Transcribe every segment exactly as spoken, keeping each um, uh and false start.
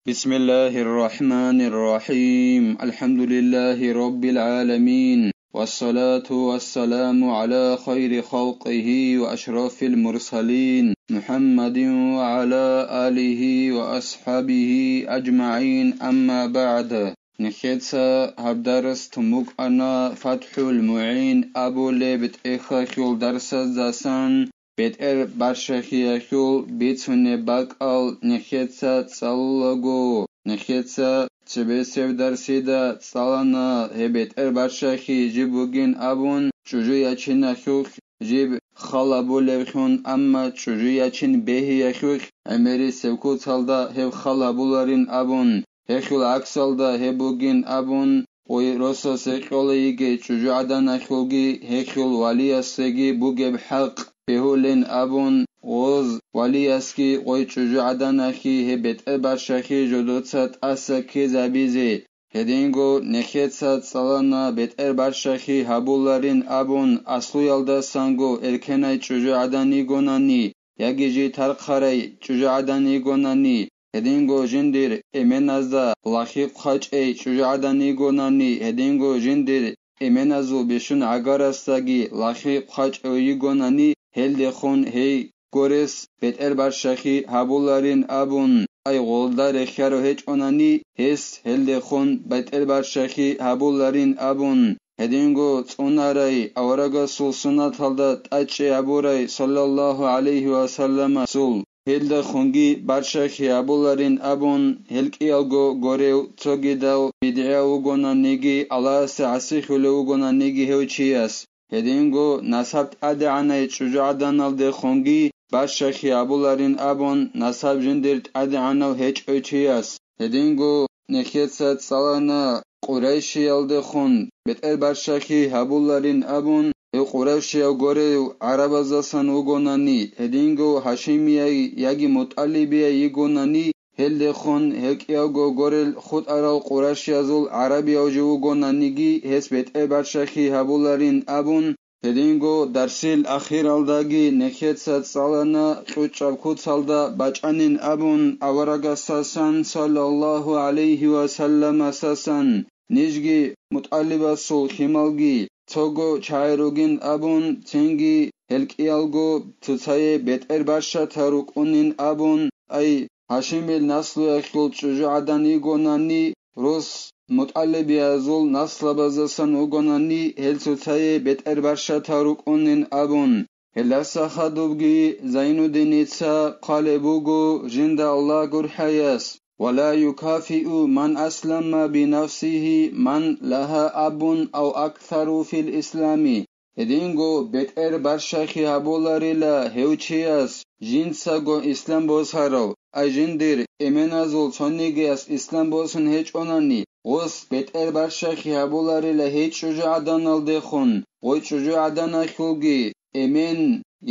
بسم الله الرحمن الرحيم. الحمد لله رب العالمين. والصلاة والسلام على خير خلقه وأشرف المرسلين محمد وعلى آله وأصحابه أجمعين. أما بعد. Нехеца гьаб дарс тун букӀана ФатхӀул МугӀин абулеб тӀехьалъул дарсаздасан. БетӀер барщахъиялъул бицунеб бакӀал нехеца цӀалулаго, нехеца цебесеб дарсида цӀалана гьеб бетӀер барщахъи жиб бугин абун, чӀужу ячиналъухъ жиб хал гьабулевлъун, амма чӀужу ячин бегьиялъухъ гӀемерисеб куцалда гьеб хал гьабуларин абун, гьелъул гӀаксалда гьеб бугин абун, гъой росасе кьола йигей чӀужугӀаданалъулги гьелъул валиясеги бугеб хӀакъ бегьулин абун, гъоз валиясги гъой чӀужугӀаданалъги гьеб бетӀер барщахъи жодоца тӀаса ккезабизе. Гьединго нехеца цӀалана бетӀер барщахъи гьабуларин абун, аслуялдасанго эркенай чӀужугӀадан йигонани, яги жий тархъарай чӀужугӀадан йигонани, гьединго жиндир эменазда лахи хъвачӀей чӀужугӀадан йигонани, гьединго жиндир эменазул бищун гӀагарасдаги лахи хъвачӀев йигонани, гьелдехун гьей горес бетӀер барщахъи гьабуларин абун, ай гъолда рехьарав гьечӀонани, гьес гьелдехун бетӀер барщахъи гьабуларин абун, гьединго цӀунарай аварагасул суннаталда тӀачӀи гьабурай, саллаллагьу гӀалайгьи ва салламасул, гьелдехунги барщахъи гьабуларин абун, гьел кӀиялго горев цогидав бидгӀияв вугонаниги, Аллагьасе гӀасихьулев вугонаниги гьев чияс. Гьединго насаб тӀадегӀанай чӀужугӀаданалдехунги барщахъи гьабуларин абун, насаб жиндир тӀадегӀанав гьечӀев чияс. Гьединго нехеца цӀалана Къурайшиялдехун бетӀер барщахъи гьабуларин абун, гьев къурайшияв горев гӀарабаздасан вугонани, гьединго гьашимияй яги мутӀалибияй йигонани, гьелдехун гьел кӀиявго горел хутӀарал къурайшиязул гӀарабияв жив вугонаниги, гьес бетӀер барщахъи гьабуларин абун, гьединго дарсил ахиралдаги нехеца цӀалана кьучӀаб куцалда бачӀанин абун, аварагасасан, саллаллагьу гӀалайгьи ва салламасасан, нижги МутӀалибасул хималги цого чагӀи ругин абун, цинги гьел кӀиялго цоцае бетӀер барщата рукӀунин абун, ай, Гьашимил наслуялъул чӀужугӀадан йигонани, рос МутӀалибиязул наслабаздасан вугонани, гьел цоцае бетӀер барщата рукӀунин абун. Гьелдаса хадубги Зайнуддиница хъвалеб буго жинда Аллагь гурхӀаяс: «Ва ла юкафиу ман аслама бинафсигьи ман лагьа абун ав аксару фил ислами». Гьединго бетӀер барщахъи гьабуларила гьев чияс, жинцаго ислам босарав, ай жиндир эменазул цонигияс ислам босун гьечӀонани, гъос бетӀер барщахъи гьабуларила гьей чӀужугӀаданалдехун, гъой чӀужугӀаданалъулги эмен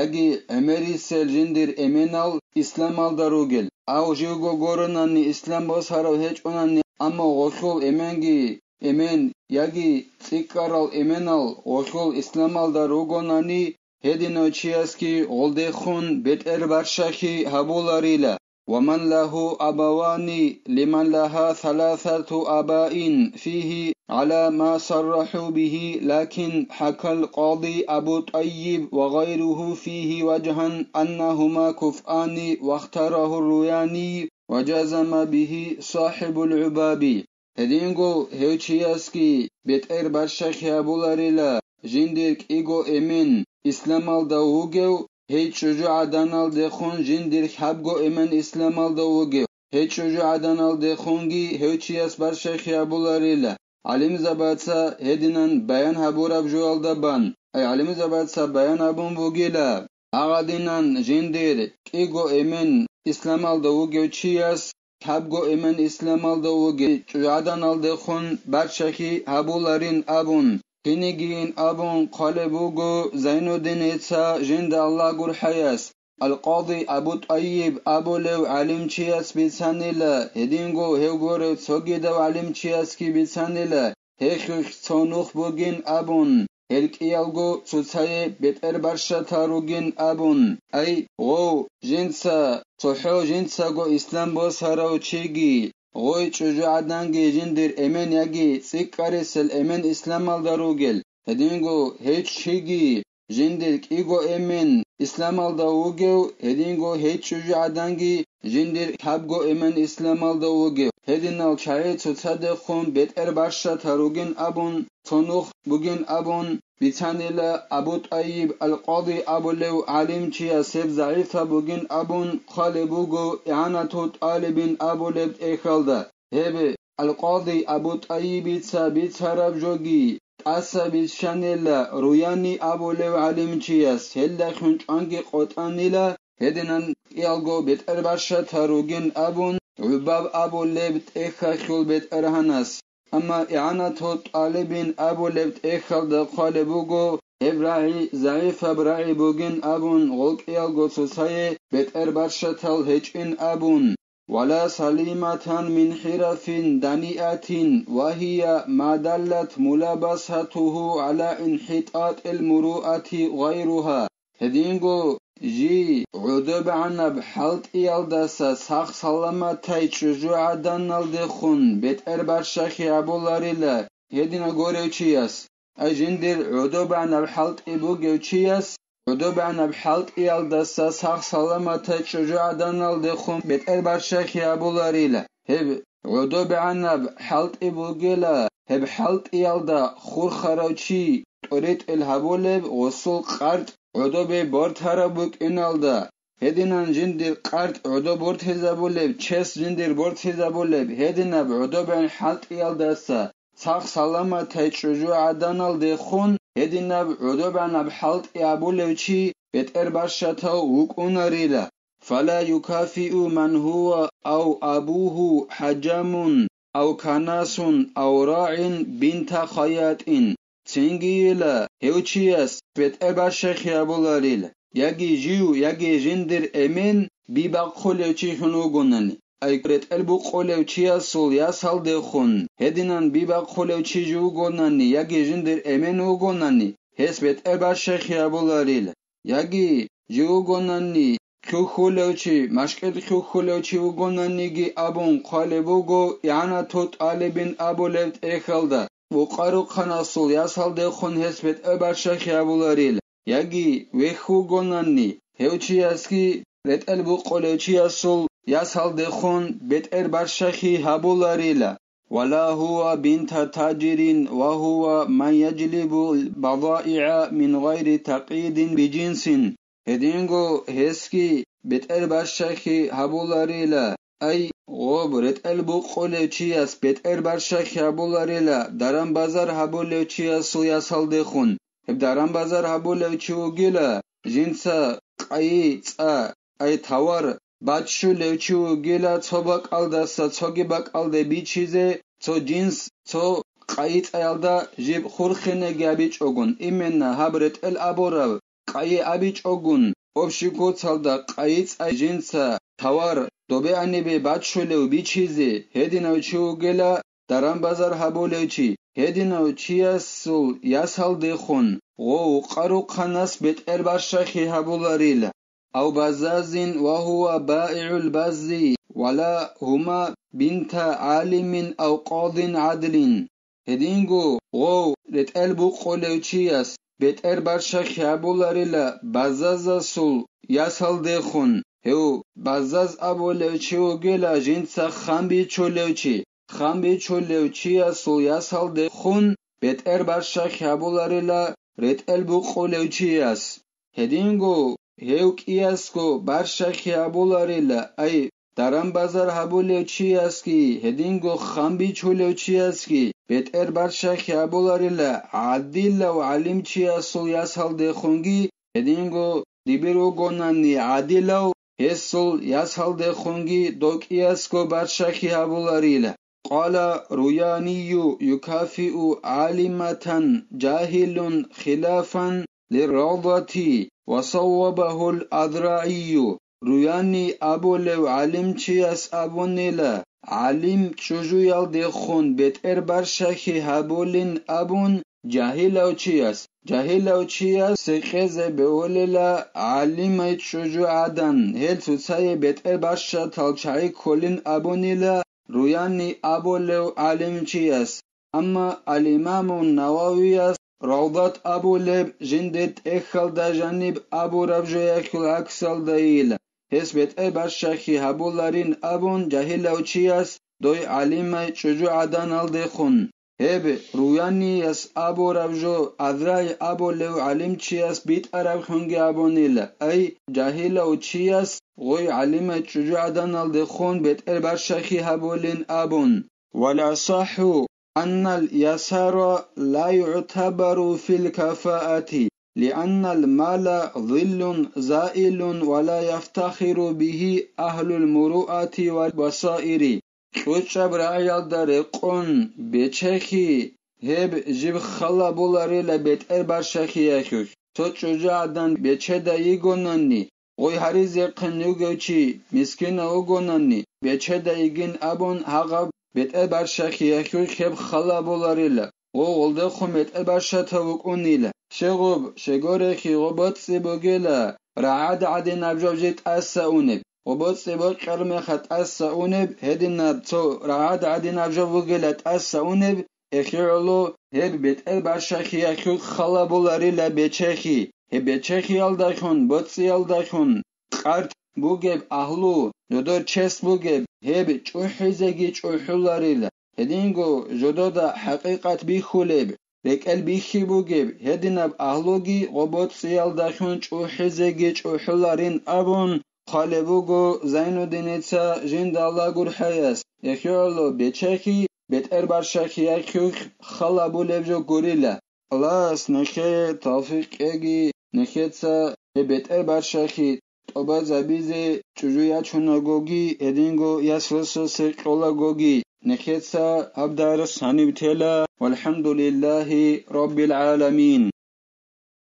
яги гӀемерисел жиндир эменал исламалда ругел, ав живго горонани ислам босарав гьечӀонани, амма гъолъул эменги эмен яги цӀикӀкӀарал эменал гъолъул исламалда ругонани, гьединав чиясги гъолдехун бетӀер барщахъи гьабуларила. «Ва ман лагьу абавани лиман лагьа саласату абаин фигьи гӀала ма саррахӀу бигьи, лакин хӀакал къади Абу ТӀайиб ва гъайругьу фигьи важгьан аннагьума куфъани вахтарагьу Руяни ва жазама бигьи сахӀибул ГӀубаби». Гьединго гьев чиясги бетӀер барщахъи гьабуларила, жиндир кӀиго эмен исламалда вугев, гьей чӀужугӀаданалдехун жиндир хӀабго эмен исламалда вугев, гьей чӀужугӀаданалдехунги гьев чияс барщахъи гьабуларила. ГӀалимзабаца гьединан баян гьабураб жоялда бан, ай гӀалимзабаца баян гьабун бугила, гьагъадинан жиндир кӀиго эмен исламалда вугев чияс хӀабго эмен исламалда вугев чӀужугӀаданалдехун барщахъи гьабуларин абун, кинигийин абун хъвалеб буго Зайнуддиница жинда Аллагь гурхӀаяс. Ал-Къади Абу ТӀайиб абулев гӀалимчияс бицанила, гьединго гьев горев цогидав гӀалимчиясги бицанила, гьелъулъ цо нух бугин абун, гьел кӀиялго цоцае бетӀер барщата ругин абун. Ай, гъов, жинца, цохӀо жинцаго ислам босарав чиги, гъой чӀужугӀаданги жиндир эмен яги цӀикӀкӀарисел эмен исламалда ругел, гьединго гьей чиги жиндир кӀиго эмен исламалда вугев, гьединго гьей чӀужугӀаданги жиндир лъабго эмен исламалда вугев, гьединал чагӀи цоцадехун бетӀер бащатал ругин абун, цо нух бугин абун бицанила. Абу ТӀайиб ал-Къади абулев гӀалимчияс гьеб загӀипаб бугин абун хъвалеб буго ИгӀанату ТӀалибин абулеб тӀехьалда. Гьеб ал-Къади Абу ТӀайибица бицараб жоги тӀаса биччанила Руяни абулев гӀалимчияс, гьелдахун чӀванги къотӀанила, гьединан кӀиялго бетӀер бащатал ругин абун, гӀубаб абулеб тӀехьалъул бетӀергьанас. Амма ИгӀанату ТӀалибин абулеб тӀехьалда хъвалеб буго, гьеб рагӀи загӀипаб рагӀи бугин абун, гъолкӀиялго цоцае бетӀер бащатал гьечӀин абун. ولا سليمة من حرف دنيئة، وهي ما دلت ملابسته على انحطاط المروءة غيرها. Гьединго жий гӀодобегӀанаб хӀалтӀиялдаса сах-саламатай чӀужугӀаданалдехун бетӀер бащахъи гьабуларила гьединав горев чияс. Ай жиндир гӀодобегӀанаб хӀалтӀи бугев чияс гӀодобегӀанаб хӀалтӀиялдаса сах-саламатай чӀужугӀаданалдехун бетӀер бащахъи гьабуларила. Гьеб гӀодобегӀанаб хӀалтӀи бугела, гьеб хӀалтӀиялда хурхарав чи тӀоритӀел гьабулеб гъосул къартӀ гӀодобе бортараб букӀиналда, гьединан жиндир къартӀ гӀодоб бортизабулеб, чес жиндир бортизабулеб, гьединаб гӀодобегӀан хӀалтӀиялдаса сах-саламатай чӀужугӀаданалдехун гьединаб гӀодобегӀанаб хӀалтӀи гьабулев чи бетӀер бащатав вукӀунарила. فلا يكافئ من هو أو أبوه حجام أو كناس أو راع بنت خياط. Цинги йила гьев чияс бетӀер бащахъи гьабуларил, яги жив, яги жиндир эмен би бахъулев чи хьун вугонани, ай ретӀел букъулев чиясул ясалдехун гьединан би бахъулев чи жив вугонани, яги жиндир эмен вугонани, гьес бетӀер бащахъи гьабуларил, яги жив вугонани, хьухьулев чи, машкӀид хьухьулев чи вугонаниги абун хъвалеб буго ИгӀанату ТӀалибин абулеб тӀехьалда, букъа-рухъанасул ясалдехун гьес бетӀер бащахъи гьабуларил, яги вехь вугонани, гьев чиясги ретӀел букъулев чиясул ясалдехун бетӀер бащахъи гьабуларила. ولا هو بنت تاجر وهو من يجلب البضائع من غير تقييد بجنس. Гьединго гьесги бетӀер бащахъи гьабуларила, ай, гъоб ретӀел букъулев чияс бетӀер бащахъи гьабуларила, даран-базар гьабулев чиясул ясалдехун. Гьеб даран-базар гьабулев чи вугила, жинца къайи цӀа, ай тавар, баччулев чи вугила цо бакӀалдаса цоги бакӀалде бичизе, цо жинс, цо къайи цӀаялда жиб хурхинеги абичӀогун, именно гьаб ретӀел абураб къайи абичӀогун, общий куцалда къайи цӀай жинца тавар добеанибе баччулев бичизе, гьединав чи вугила, даран-базар гьабулев чи, гьединав чиясул ясалдехун гъов къарухъанас бетӀер бащахъи гьабуларила. أو بزاز وهو بائع البز، ولا هما بنتا عالم أو قاض عدل. Гьединго гъов ретӀел букъулев чияс бетӀер бащахъи гьабуларила баззазасул ясалдехун, гьев баззаз абулев чи вугила жинца хъан бичулев чи, хъан бичулев чиясул ясалдехун бетӀер бащахъи гьабуларила ретӀел букъулев чияс. Гьединго гьев кӀиясго барщахъи гьабуларила, ай, даран-базар гьабулев чиясги, гьединго хъан бичулев чиясги бетӀер барщахъи гьабуларила, гӀадилав гӀалимчиясул ясалдехунги, гьединго дибир вугонани гӀадилав, гьесул ясалдехунги дов кӀиясго барщахъи гьабуларила. قال روياني يكافئ عالمة جاهل خلافا للروضة وصوبه الأذرعي. Руяни абулев гӀалимчияс абунила, гӀалим чӀужуялдехун бетӀер барщахъи гьабулин абун, жагьилав чияс, жагьилав чияс секъезе бегьулила гӀалимай чӀужугӀадан, гьел цоцае бетӀер бащатал чагӀи кколин абунила, Руяни абулев гӀалимчияс. Амма ал-Имаму Нававияс Равдат абулеб жинде тӀехьалда жаниб абураб жояхьул гӀаксалдайила, гьес бетӀер бащахъи гьабуларин абун жагьилав чияс дой гӀалимай чӀужугӀаданалдехун. Гьеб Руянияс абураб жо Азрай абулев гӀалимчияс битӀарабхунги абунила, ай, жагьилав чияс гъой гӀалимай чӀужугӀаданалдехун бетӀер бащахъи гьабулин абун. والأصح أن اليسار لا يعتبر في الكفاءة، لأن المال ظل زائل ولا يفتخر به أهل المروءة والبصائر. КьучӀаб рагӀиялда рекъон бечехи, гьеб жиб хала боларила бетӀер бащахъиялъулъ. Цо чӀужугӀадан бечеда йигонани, гъой гьаризехъин вугев чи мискинав вугонани, бечеда йигин абун гьагъаб бетӀер бащахъиялъулъ гьеб хала боларила, гъо гъолдехун бетӀер бащатав вукӀунила. Щегъуб, щегорехи гъо боцӀи бугела, рагӀад гӀадинаб жо жи тӀаса унеб. Гъо боцӀи бокьараб мехалъ тӀаса унеб, гьединаб цо рагӀад гӀадинаб жо бугела тӀаса унеб, эхиоло гьеб бетӀер бащахъиялъулъ хала боларила бечехи. Гьеб бечехиялдалъун, боцӀиялдалъун къарт бугеб агьлу, жодор чес бугеб, гьеб чӀухӀизеги чӀухӀуларила. Гьединго жодода хӀакъикъат бихьулеб, рекӀел бихьи бугеб, гьединаб агьлуги гъо боцӀиялдалъун чӀухӀизеги чӀухӀуларин абун хъвалеб буго Зайнуддиница жинда Аллагь гурхӀаяс, эхиоло бечехи бетӀер бащахъиялъулъ хала булеб жо гурила. Аллагьас нехее тавфикъ кьеги, нехеца гьеб бетӀер бащахъи тӀубазабизе чӀужу ячунагоги, гьединго яс-росасе кьолагоги, нехеца гьаб дарс гьаниб тела. ВалхӀамдулиллагьи раббил гӀаламин.